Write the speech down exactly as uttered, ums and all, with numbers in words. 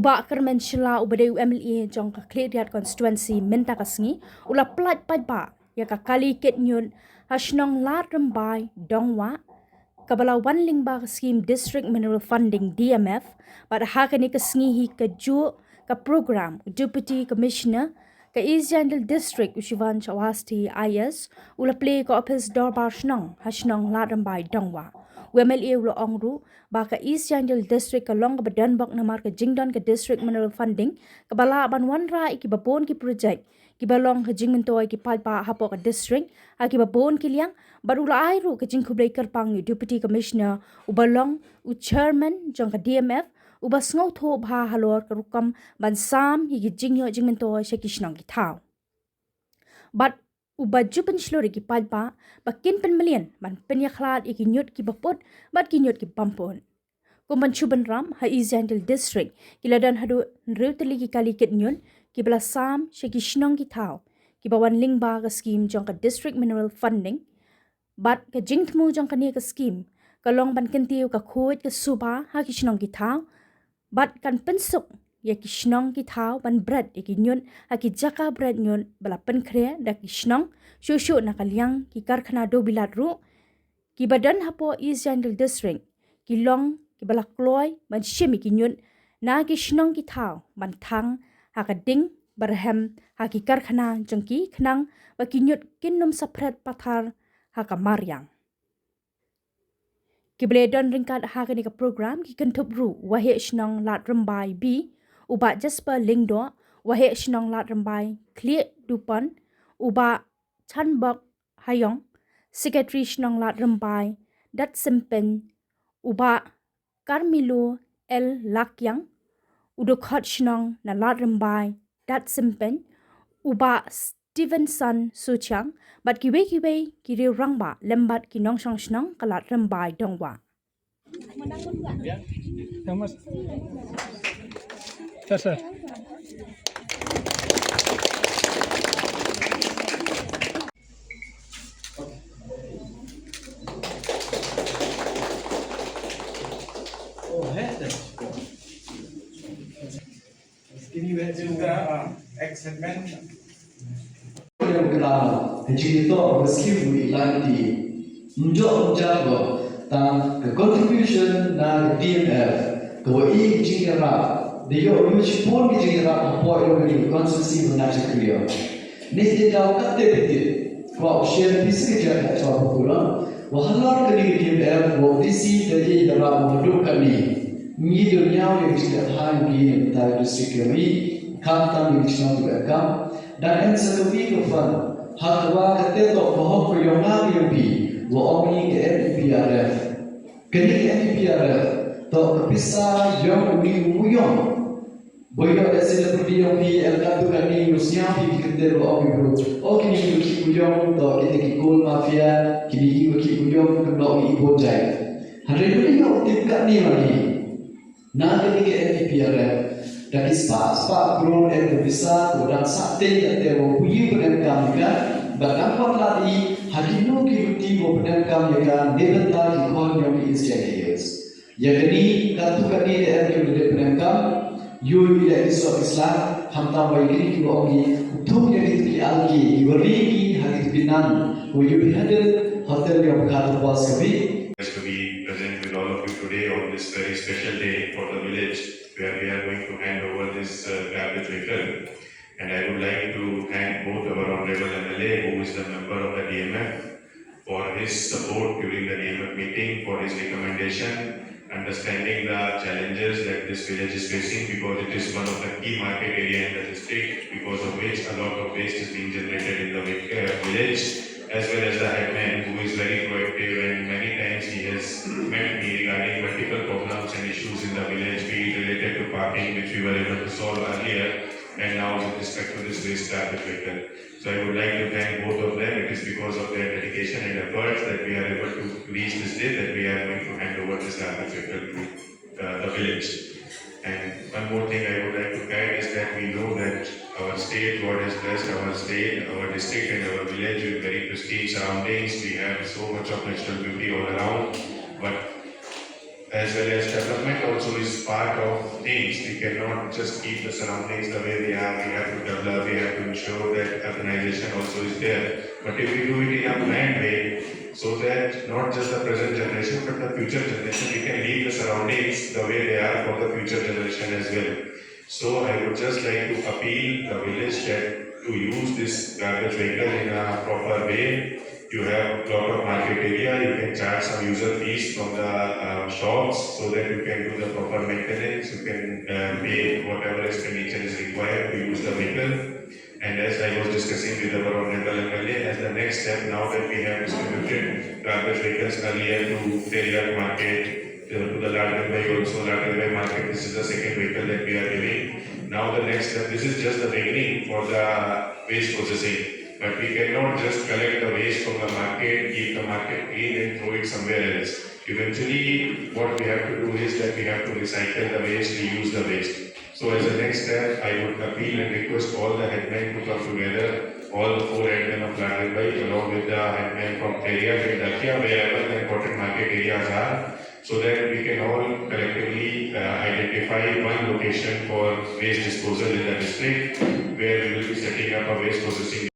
Bah Kyrmen Shylla uba dei u M L A jong ka Khliehriat constituency mynta ka sngi u la pynlait paidbah ïa ka kali kit ñiut ha shnong Lad Rymbai Dongwah kaba la wan lyngba ka skim District Mineral Funding, D M F. Bad ha kane ka sngi hi kajuh ka program, u Deputy Commissioner ka East Jaintia District u Shivansh Awasthi I A S u la plie ka ophis dorbar shnong ha shnong Lad Rymbai Dongwah. U M L A u la ong ruh ba ka East Jaintia District ka long kaba donbok namar ka jingdon ka District Mineral Funding kaba lah ban wanrah ïa kiba bun ki project kiba long ka jingmyntoi ïa ki paidbah hapoh ka district ha kiba bun ki liang. Bad u la ai ruh ka jingkhublei kyrpang ïa u Deputy Commissioner uba long u Chairman jong ka D M F uba sngewthuh bha halor ka rukom ban sam ïa ki jingïoh jingmyntoi sha ki shnong ki thaw. Bad uba ju pynshlur ïa ki paidbah ba kin pynmlien ban pynïakhlad ïa ki ñiut kiba put bad ki ñiut ki bym put. Kum ban shu bynrap, ha East Jaintia District ki la don haduh hynriew tylli ki kali kit ñiut kiba la sam sha ki shnong ki thaw kiba wan lyngba ka skim jong ka District Mineral Funding. Bad ka jingthmu jong kane ka skim ka long ban kyntiew ka khuid ka suba ha ki shnong ki thaw bad kan pynsuk ïa ki shnong ki thaw ban bret ïa ki ñiut ha ki jaka bret ñiut ba la pynkhreh da ki shnong, shuh shuh na ka liang ki karkhana dewbilat ruh kiba don hapoh East Jaintia District ki long kiba la kloi ban shim ïa ki ñiut na ki shnong ki thaw ban thang ha ka ding ba rhem ha ki karkhana jong ki khnang ba ki ñiut kin ym saphriang pathar ha ka mariang. Kiba la don ryngkat ha kane ka program ki kynthup ruh u Waheh Shnong Lad Rymbai B, u Bah Jasper Lyngdoh, u Waheh Shnong Lad Rymbai Khlieh Dupon, u Bah Chanbok Hayong, Secretary Shnong Lad Rymbai Datsympen, u Bah Carmelo L Lakiang, u Dkhot Shnong na Lad Rymbai Datsympen, u Bah Stevenson Suchiang, bad kiwei kiwei ki riew rangbah lem bad ki nongshong shnong ka Lad Rymbai Dongwah. Excitement. Ka jingïathoh ka skim u i lan ti. Mjok mjak ko tang ka contribution na ka D M F ka wa i ka jingïarap. Da ïoh u shipun ka jingïarap hapoh ïoh ka constituency ba na Chakriya. Ni te daw kat te bitit. Kwah u share pisa ka jaka chwa ba kulang. Wa halor ka ni ka D M F wa D C da i da rap wa duk ka ni. Ngi da ñiaw ïa ka jingïarap ha ngi ïa ka district ïa ngi. Kam tam ïa ka jingïarap ka. Dan en sa ka wi ka fan. Ha ka wa ka te tok ka hok ka yong nga ka yong pi. Wa ong i ka M E P R F. Ka ni ka M E P R F. Tok ka pisa yong u ni u yong. Ba ïoh da celebrity yong pi el ka tu ka ni u sñiaw pi ki kynter wa ong i bru. O ki ni ki u yong tok ki te ki coal mafia. Ki ni ki u ki u yong ka nok i bo jai. Hynrei ba ni yong tip ka ni ma ni. Na ka ni ka M E P R F. Da ki spah, spah crore em da pisa, ko dang sa te ya te wa pu yu pyndonkam ïa ka, ba dang wat la i, ha ki nu ki ruti wa pyndonkam ïa ka, ne bynta ki khon yong ki East Jaintia Hills. Ïa ka ni, ka tu ka ni da em ki wa da pyndonkam, yu yu ïa ki sok Islam, ham tam wa ïa ki ni ki wa ong ki, thung ïa ki tu ki alki, ki wa ri ki, ha ki tu ki nan, wa yu pi hadin, hotel yong ka tu bos ka bi. Just to be present with all of you today on this very special day for the village, where we are going to hand over this, uh, garbage vehicle. And I would like to thank both our honorable M L A, who is the member of the D M F, for his support during the D M F meeting, for his recommendation, understanding the challenges that this village is facing, because it is one of the key market area in the district, because of which a lot of waste is being generated in the vi-, uh, village, as well as the headman, who is very proactive, and many times he has met me regarding multiple problems and issues in the village, be it related to parking, which we were able to solve earlier, and now with respect to this waste garbage vehicle. So I would like to thank both of them. It is because of their dedication and efforts that we are able to reach this day, that we are going to hand over this garbage vehicle to, uh, the village. And one more thing I would like to add is that we know that our state, God has blessed our state, our district and our village with very pristine surroundings. We have so much of natural beauty all around. But as well as development also is part of things. We cannot just keep the surroundings the way they are. We have to develop, we have to ensure that urbanization also is there. But if we do it in a planned way, so that not just the present generation, but the future generation, we can leave the surroundings the way they are for the future generation as well. So I would just like to appeal the village that to use this garbage vehicle in a proper way. You have lot of market area, you can charge some user fees from the uh, shops so that you can do the proper maintenance, you can uh, pay whatever expenditure is required to use the vehicle. And as I was discussing with our honorable M L A, as the next step, now that we have distributed garbage vehicles earlier to Teria market, to, to the Ladrembai also, Ladrembai market, this is the second vehicle that we are giving. Now the next step, this is just the beginning for the waste processing. But we cannot just collect the waste from the market, keep the market clean and throw it somewhere else. Eventually, what we have to do is that we have to recycle the waste, reuse the waste. So as a next step, I would appeal and request all the headmen to come together, all the four headmen of Ladrembai, along with the headmen from Teria and Dakia, wherever the important market areas are, so that we can all collectively uh, identify one location for waste disposal in the district, where we will be setting up a waste processing